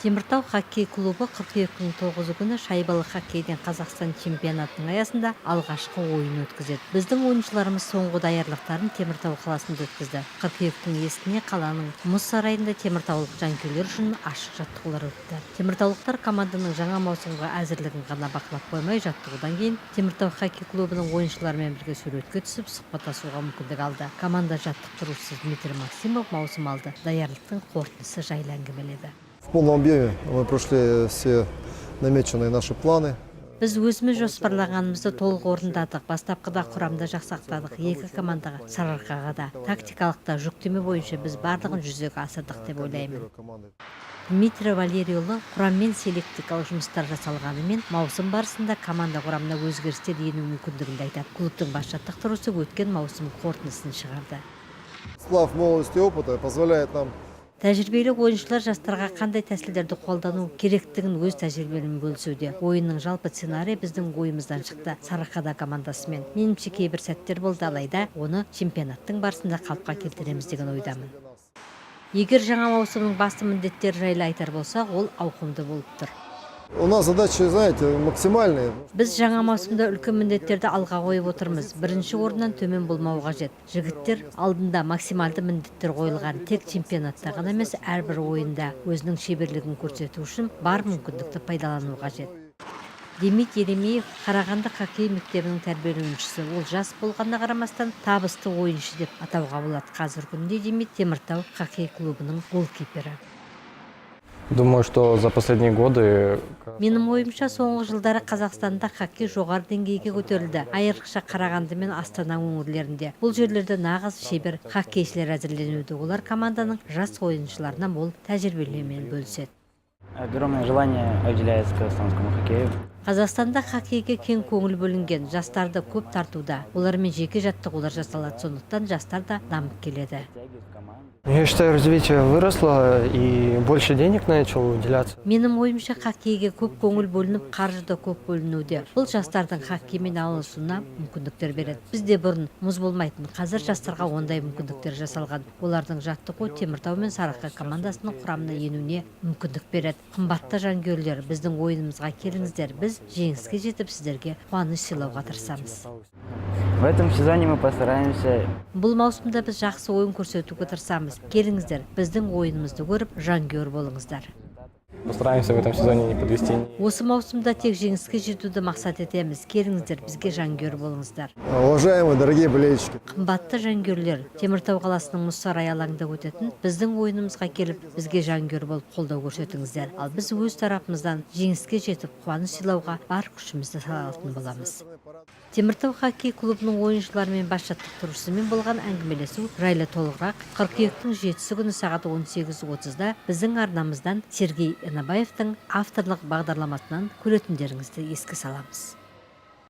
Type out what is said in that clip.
Теміртау хоккей клубы қыркүйектің 9 күні шайбалы хоккейден Қазақстан чемпионатының аясында алғашқы ойын өткізеді. Біздің ойыншыларымыз соңғы даярлықтарын Теміртау қаласында өткізді. Қыркүйектің есіне қаланың мұз сарайында теміртаулық жанкүйерлер үшін ашық жаттығулар өтті. Теміртаулықтар команданың жаңа маусымға әзірлігін ғана бақылап қоймай, жаттығудан кейін Теміртау хоккей клубының ойыншыларымен бірге суретке түсіп, сұхбаттасуға мүмкіндік алды. Команда жаттықтырушысы Дмитрий Максимов маусым алды даярлықтың қорытындысы жайлы әңгімеледі. В полном объеме мы прошли все намеченные наши планы. Біз өзіміз жоспарлағанымызды толық орындадық. Бастапқыда құрамды жасақтадық. Екі командаға, Сарыарқаға да, тактикалық та, жүктеме бойынша біз барлығын жүзеге асырдық деп ойлаймын. Первой команды. Дмитрий Валерийұлы құраммен селектикалық жұмыстар жасалғанымен, маусым барысында команда құрамына өзгерістер ену мүмкіндігін де айтады. Клубтың бас жаттықтырушысы өткен маусым қорытындысын шығарды. Сплав молодости и опыта позволяет нам Тәжірибелі ойыншылар жастарға қандай тәсілдерді қолдану керектігін өз тәжірибелерімен бөлісуде. Ойынның жалпы сценарийі біздің ойымыздан шықты Сарыарқада командасымен. Меніңше, кейбір сәттер болды, алайда оны чемпионаттың барысында қалыпқа келтіреміз деген ойдамын. Егер жаңа маусымның басты міндеттері жайлы айтар болсақ, ол ауқымды болып тұр. У нас задачи, знаете, максимальные. Біз жаңа маусымда үлкен міндеттерді алға қойып отырмыз. Бірінші орыннан төмен болмау қажет. Жігіттер алдында максималды міндеттер қойылған. Тек чемпионатта ғана емес, әрбір ойында өзінің шеберлігін көрсету үшін бар мүмкіндікті пайдалану қажет. Демид Еремеев — Қарағанды хоккей мектебінің тәрбиеленушісі. Ол жас болғанына қарамастан, табысты ойыншы деп атауға болады. Қазіргі күнде Демид — Теміртау хоккей клубының голкипері. Думаю, что за последние годы Менің ойымша, соңғы жылдары Қазақстанда хоккей жоғары деңгейге көтерілді, айрықша Қарағанды мен Астана өңірлерінде. Бұл жерлерде нағыз шебер хоккейшілер әзірленуде. Олар команданың жас ойыншыларына мол тәжірибелерімен бөліседі. Огромное желание уделяется казахстанскому хоккею. Қазақстанда хоккейге кең көңіл бөлінген, жастарды көп тартуда. Олармен жеке жаттығулар жасалады, сондықтан жастар да дамып келеді. Втягивает в команду. Я считаю, развитие выросло и больше денег начало уделяться. Менің ойымша, хоккейге көп көңіл бөлініп, қаржы да көп бөлінуде. Бұл жастардың хоккеймен айналысуына мүмкіндіктер береді. Бізде бұрын мұз болмайтын, қазір жастарға ондай мүмкіндіктер жасалған. Олардың жаттығу Теміртау мен Сарыарқа командасының құрамына енуіне мүмкіндік береді. Қымбатты жанкүйерлер, біздің ойынымызға келіңіздер. Біз жеңіске жетіп, сіздерге қуаныш сыйлауға тырысамыз. В этом сезоне мы постараемся Бұл маусымда біз жақсы ойын көрсетуге тырысамыз. Келіңіздер, біздің ойынымызды көріп, жанкүйер болыңыздар. Постараемся в этом сезоне не подвести. Осы маусымда тек жеңіске жетуді мақсат етеміз. Келіңіздер, бізге жанкүйер болыңыздар. Уважаемые, дорогие болельщики, Қымбатты жанкүйерлер, Теміртау қаласының мұз сарайы алаңында өтетін біздің ойынымызға келіп, бізге жанкүйер болып қолдау көрсетіңіздер. Ал біз өз тарапымыздан жеңіске жетіп, қуаныш сыйлауға бар күшімізді салатын боламыз. Теміртау хоккей клубының ойыншыларымен, бас жаттықтырушысымен болған әңгімелесу жайлы толығырақ қыркүйектің 7 күні сағат 18:30-да біздің арнамыздан Сергей Инабаевтың авторлық бағдарламасынан көретіндеріңізді еске саламыз.